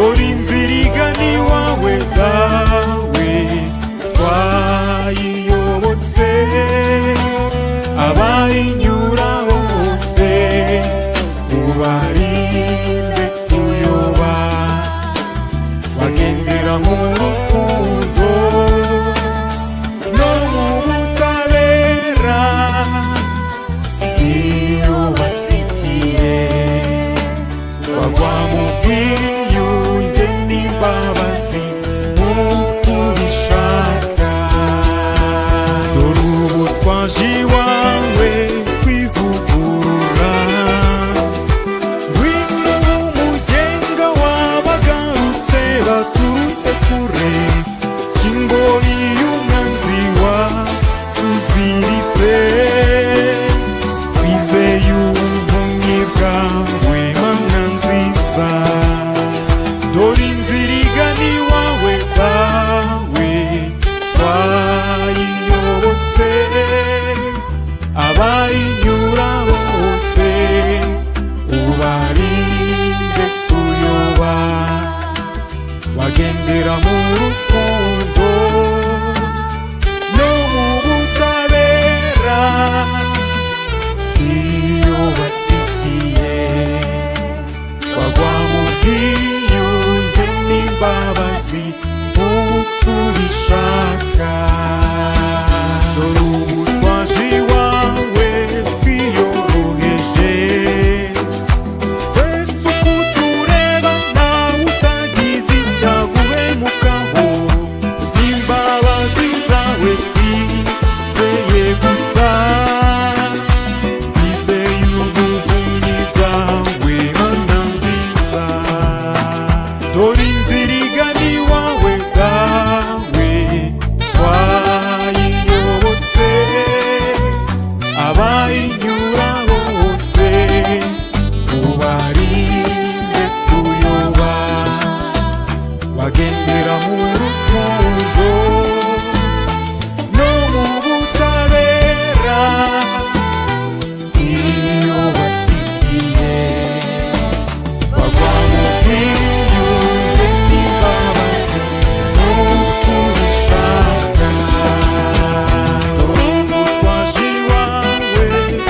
Dore inzira igana iwawe dawe, twayiyobotse, abayinyura bose ubarinde kuyoba, bagendera mu rukundo no mu butabera. Iyo batsikiye bagwa mu bwiyunge n'imbabazi nk'uko ubishaka. Dore ubu twaje iwawe kwivugurura. Ngwino umugenga w'abagarutse baturutse kure, kingoyi y'umwanzi watuziritse. Twizeye ubuvunyi bwawe, Mana nziza. Dore inzira igana iwawe dawe, twayiyobotse, abayinyura bose ubarinde kuyoba, bagendera mu rukundo no mu butabera. Iyo batsikiye bagwa mu bwiyunge n'imbabazi nk'uko ubishaka. Dore ubu twaje iwawe twiyoroheje, twese uko tureba nawe utagize icyaguhemukaho. Imbabazi zawe twizeye gusa, twizeye ubuvunyi bwawe, Mana nziza. Dore inzira igana iwawe dawe, twayiyobotse, abayinyura bose ubarinde kuyoba, bagendera mu rukundo no mu butabera. Iyo batsikiye bagwa mu bwiyunge n'imbabazi nk'uko ubishaka. Ubu twaje iwawe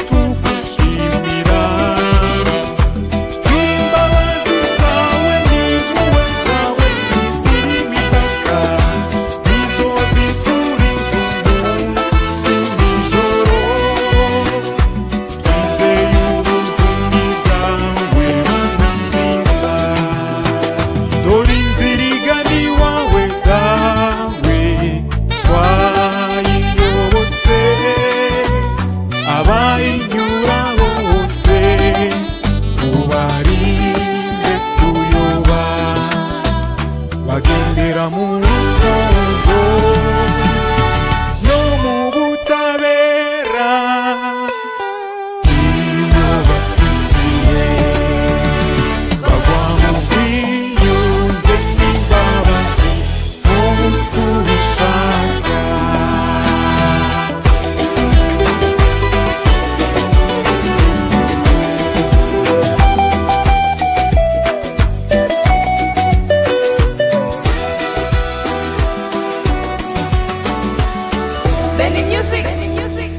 tugushimira imbabazi zawe n'impuhwe zawe zizira imipaka, nizo ziturinze umunsi n'ijoro. Twizeye ubuvunyi bwawe, Mana nziza. Dore inzira igana iwawe dawe, twayiyobotse, abayinyura bose ubarinde kuyoba, bagendera mu rukundo no mu butabera. Iyo batsikiye bagwa mu bwiyunge n'imbabazi nk'uko ubishaka. Benny Music. Benny Music.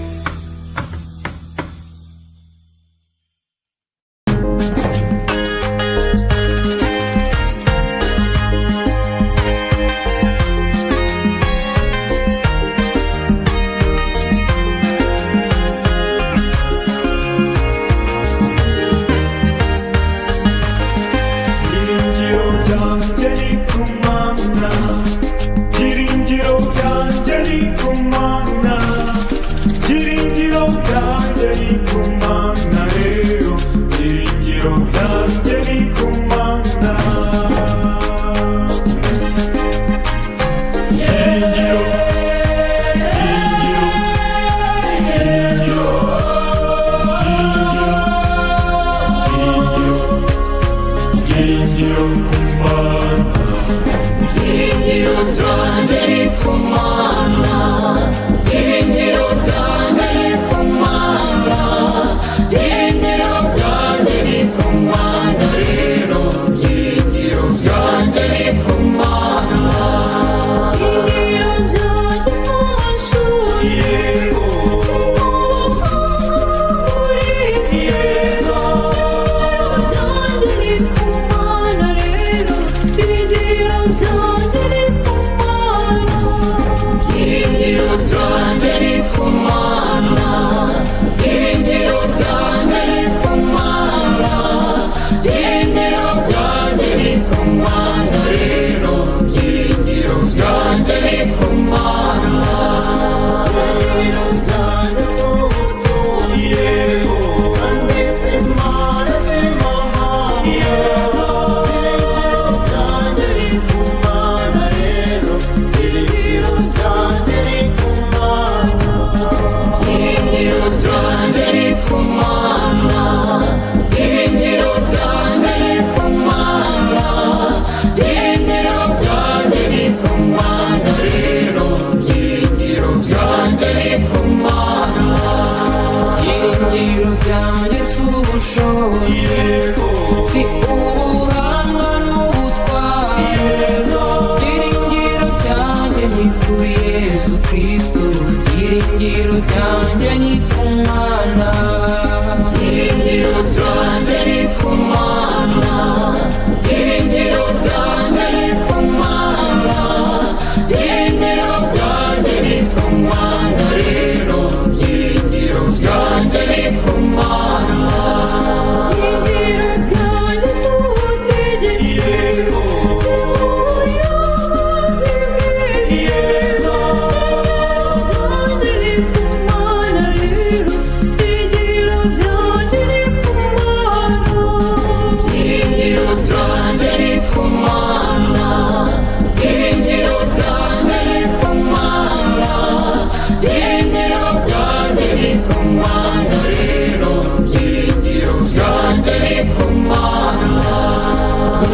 Byiringiro byanjye ni ku Mana, byiringiro byanjye ni ku Mana, byiringiro byanjye ni ku Mana rero, byiringiro byanjye ni ku Mana. Byiringiro, byiringiro, byiringiro, byiringiro, byiringiro, byiringiro ku Mana. Byiringiro byanjye ni ku Mana, byiringiro byanjye ni ku Mana, byiringiro byanjye ni ku Mana rero, byiringiro byanjye.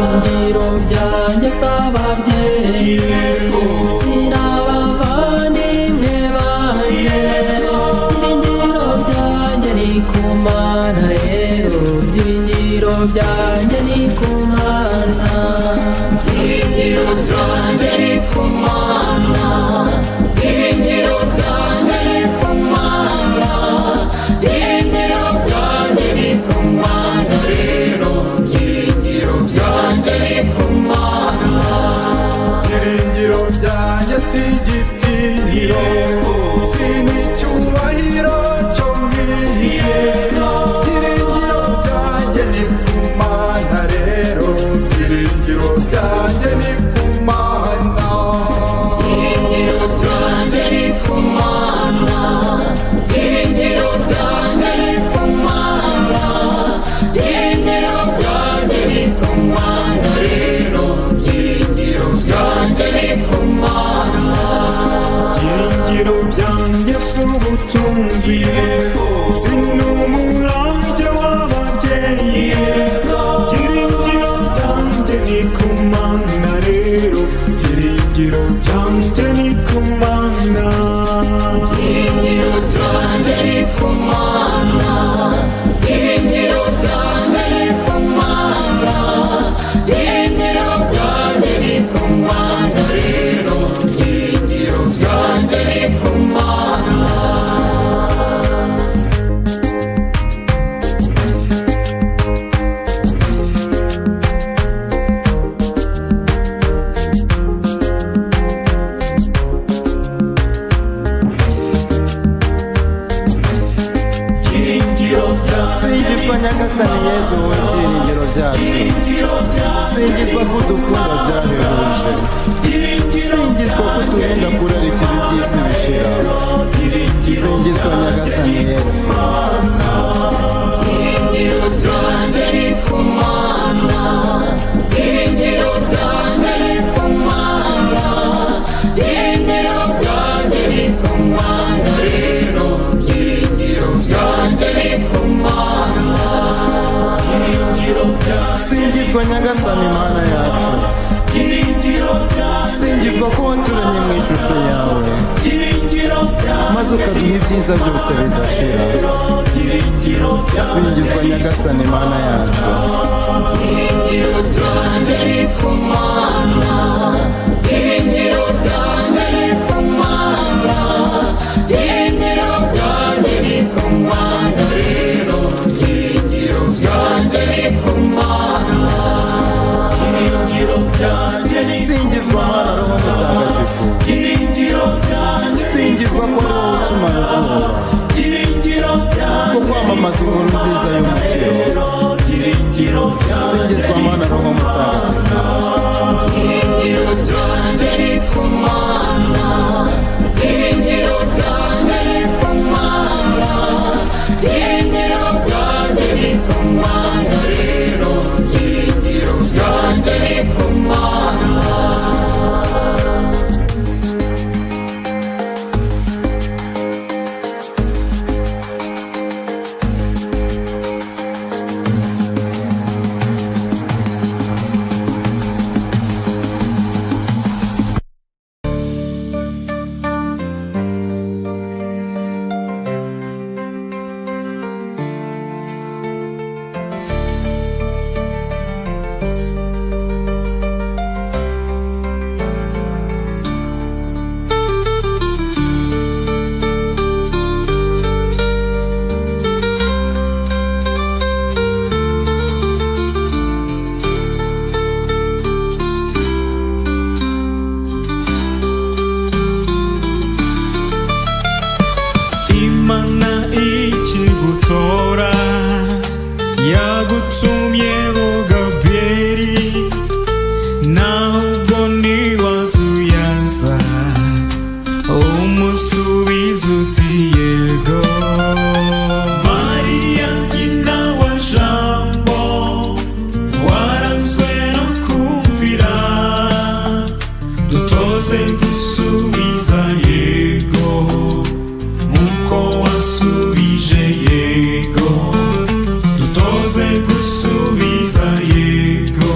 Byiringiro byanjye si ababyeyi, si n'abavandimwe banjye. Byiringiro byanjye ni ku Mana rero, byiringiro byanjye ni ku Mana. Byiringiro byanjye ni ku Mana, byiringiro byanjye ni ku Mana, byiringiro byanjye ni ku Mana rero, byiringiro byanjye ni ku Mana. Byiringiro byanjye si igitinyiro, si n'icyubahiro cyo mu isi. Byiringiro byanjye ni ku Mana rero, byiringiro byanjye ni ku Mana. Byiringiro byanjye ni ku Mana, byiringiro byanjye ni ku Mana, byiringiro byanjye ni ku Mana rero, byiringiro byanjye ni ku Mana. Byiringiro byanjye si ubutunzi, si n'umurage w'ababyeyi. Byiringiro byanjye ni ku Mana rero, byiringiro byanjye ni ku Mana. Byiringiro byanjye ni ku Mana, byiringiro byanjye ni ku Mana, byiringiro byanjye ni ku Mana rero, byiringiro byanjye ni ku Mana. Singizwa Nyagasani Yezu, wowe byiringiro byacu. Singizwa ko udukunda byahebuje. Singizwa ko uturinda kurarikira iby'isi bishira. Singizwa Nyagasani Yezu. Byiringiro byanjye ni ku Mana, byiringiro byanjye ni ku Mana, byiringiro byanjye ni ku Mana rero, byiringiro byanjye ni ku Mana. Singizwa Nyagasani Mana yacu. Singizwa ko waturemye mu ishusho yawe, maze ukaduha ibyiza byose bidashira. Singizwa Nyagasani Mana yacu. Byiringiro byanjye ni ku Mana, byiringiro byanjye ni ku Mana, byiringiro byanjye ni ku Mana rero, byiringiro byanjye ni ku Mana. Singizwa Mana Roho Mutagatifu. Singizwa ko ari wowe utumara ubwoba ko kwamamaza inkuru nziza y'umukiro. Singizwa Mana Roho Mutagatifu. Byiringiro byanjye ni ku Mana, byiringiro byanjye ni ku Mana, byiringiro byanjye ni ku Mana rero, byiringiro byanjye ni ku Mana. Imana ikigutora yagutumye Gabrieli, naho ubwo ntiwazuyaza umusubiza uti yego. Mariya nyina wa Jambo, waranzwe no kumvira, dutoze gusubiza yego nkuko wasubije yego, dutoze gusubiza yego.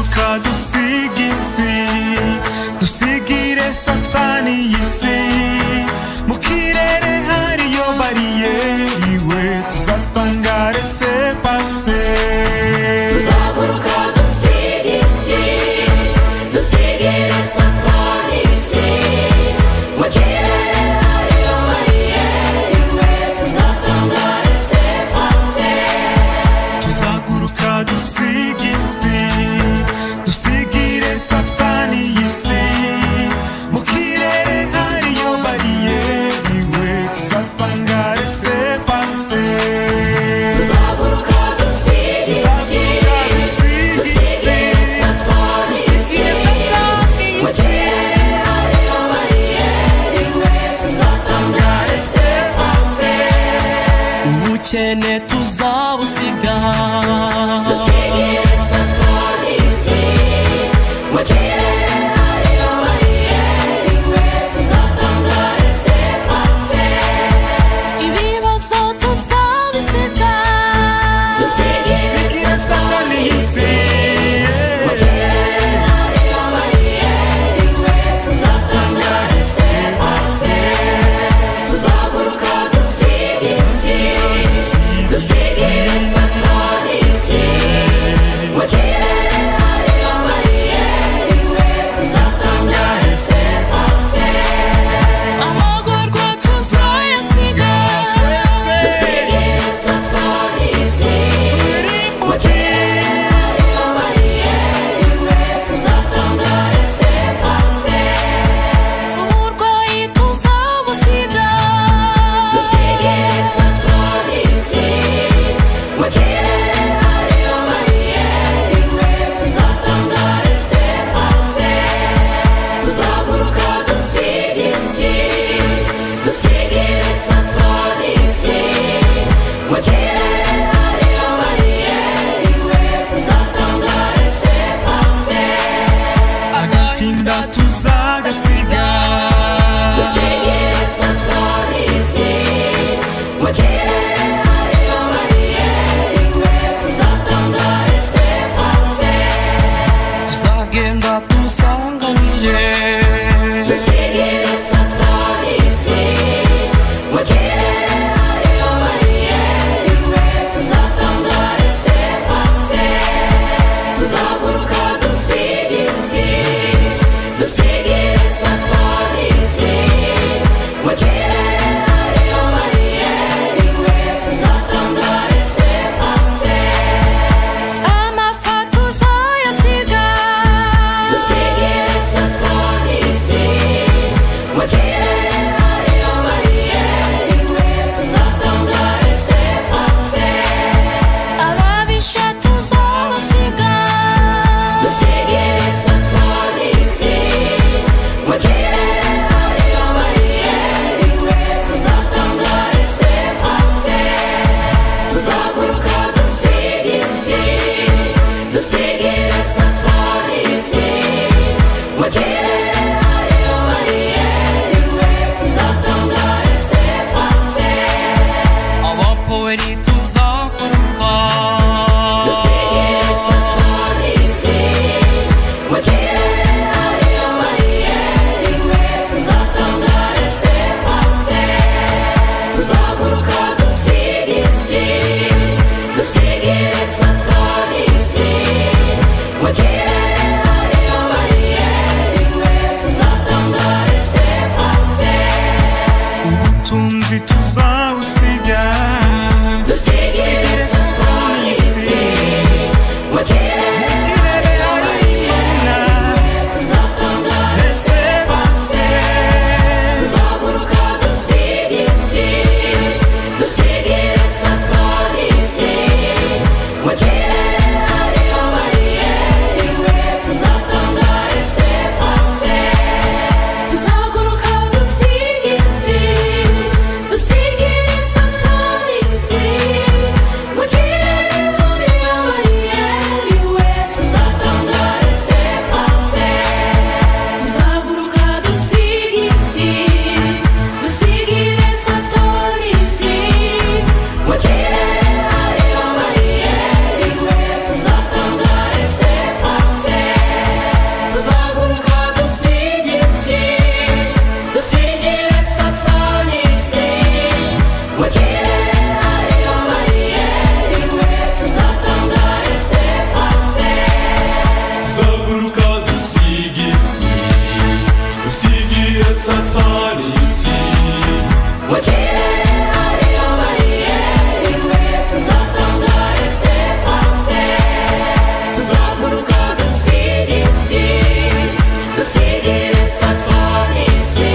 Tuzaguruka dusiga isi, dusigire Satani y'isi. Mu kirere hariyo bariyeri we, tuzatanga laissez-passer. Tuzaguruka dusiga isi, dusigire Satani isi. Mu kirere hariyo bariyeri we, tuzatanga laissez-passer. Tuzaguruka dusiga isi, dusigire Satani y'isi. Mu kirere hariyo bariyeri we, tuzatanga laissez-passer. Tuzaguruka dusiga isi, dusigire Satani isi. Mu kirere hariyo bariyeri we, tuzatanga laissez-passer. Ubukene tuzabusiga, Dusigire Satani isi. Mu kirere hariyo bariyeri we, tuzatanga laissez-passer. Ibibazo tuzabisiga, Dusigire Satani isi. Mu kirere hariyo bariyeri we, tuzatanga laissez-passer. Tuzaguruka dusiga isi, dusigire Satani isi. Mu kirere hariyo bariyeri we, tuzatanga laissez-passer. Amagorwa tuzayasiga, Dusigire Satani isi. Mu kirere hariyo bariyeri we, tuzatanga laissez-passer. Uburwayi tuzabusiga, Dusigire Satani isi. Mu kirere hariyo bariyeri we, tuzatanga laissez-passer. Tuzaguruka dusiga isi, dusigire Satani isi. Mu kirere hariyo bariyeri we, tuzatanga laissez-passer. Agahinda tuzagasiga, Dusigire Satani isi. Mu kirere hariyo bariyeri we, tuzatanga laissez-passer. Tuzagenda tumusanganire, Dusigire Satani isi. Mu kirere hariyo bariyeri we, tuzatanga laissez-passer. Tuzaguruka dusiga isi, dusigire Satani isi. Mu kirere hariyo bariyeri we, tuzatanga laissez-passer. Amapfa tuzayasiga, Dusigire Satani isi. Mu kirere hariyo bariyeri we, tuzatanga laissez-passer. Ababisha tuzabasiga, Dusigire Satani isi. Mu kirere hariyo bariyeri we, tuzatanga laissez-passer. Tuzaguruka dusiga isi, dusigire Satani isi. Mu kirere hariyo bariyeri we, tuzatanga laissez-passer. Abapoweri tuzaguruka, Dusigire Satani isi. Mu kirere hariyo bariyeri we, tuzatanga laissez-passer. Tuzaguruka dusiga isi, dusigire Satani isi. Mu kirere hariyo bariyeri we, tuzatanga laissez-passer. Ubutunzi tuzawusiga, Dusigire Satani isi. Mu kirere kirere hari Imana, tuzatanga laissez-passer. Tuzaguruka dusiga isi, dusigire Satani isi. Mu kirere hariyo bariyeri we, tuzatanga laissez-passer. Tuzaguruka dusiga isi, dusigire Satani isi. Mu kirere hariyo bariyeri we, Mu kirere hariyo bariyeri we, tuzatanga laissez-passer. Tuzaguruka dusiga isi, dusigire Satani isi. Mu kirere hariyo bariyeri we, tuzatanga laissez-passer. Tuzaguruka dusiga isi, dusigire Satani isi.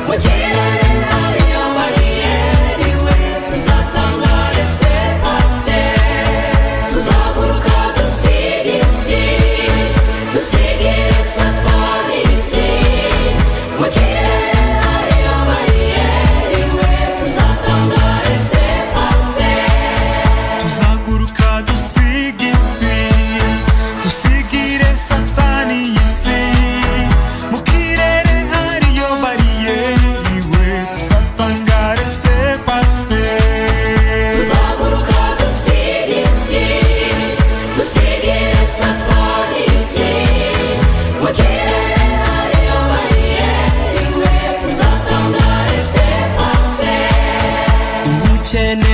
Mu kirere hariyo bariyeri we, tuzatanga laissez-passer. Tuzaguruka dusiga isi, dusigire Satani isi. Mu kirere hariyo bariyeri we, tuzatanga laissez-passer. Tuzaguruka dusiga isi, dusigire Satani isi. Mu kirere hariyo bariyeri we, tuzatanga laissez-passer. Tuzaguruka dusiga isi, dusigire Satani isi. Mu kirere hariyo bariyeri we, tuzatanga laissez-passer. Ubukene.